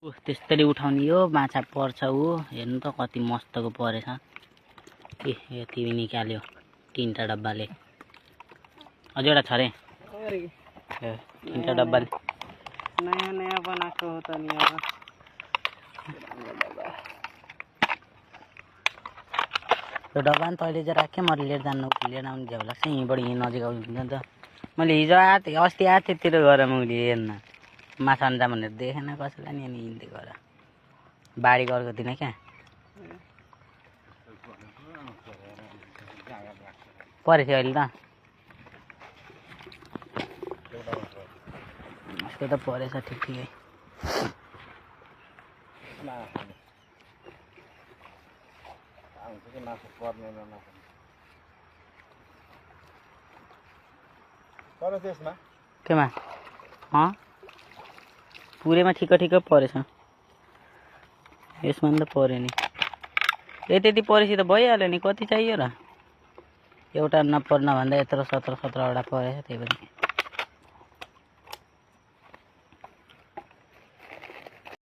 त्यसरी उठाउने हो माछा पर्छ ऊ हेर्नु त कति मस्तको परेछ ए यति निकाल्यो तीनटा डब्बाले अझै एउटा छ रे तीनटा डब्बाले नयाँ नयाँ बनाएको हो त नि अब त्यो डब्बा नि तैँले चाहिँ राखेँ मैले लिएर जानु लिएर आउने झ्याउ लाग्छ यहीँबाट यहीँ नजिक आउँछ नि त मैले हिजो अस्ति आएको थिएँ तिर गएर मैले हेर्न माछा अन्जा भनेर देखेन कसैलाई नि अनि हिँड्दै गएर बाढी गएको दिन क्या परेछ अहिले त उसको त परेछ ठिक ठिकै केमा पुरैमा ठिक्क ठिक्क परेछ यसमा त पऱ्यो नि त्यति परेपछि त भइहाल्यो नि कति चाहियो र एउटा नपर्न भन्दा 17 17 17वटा परेछ त्यही पनि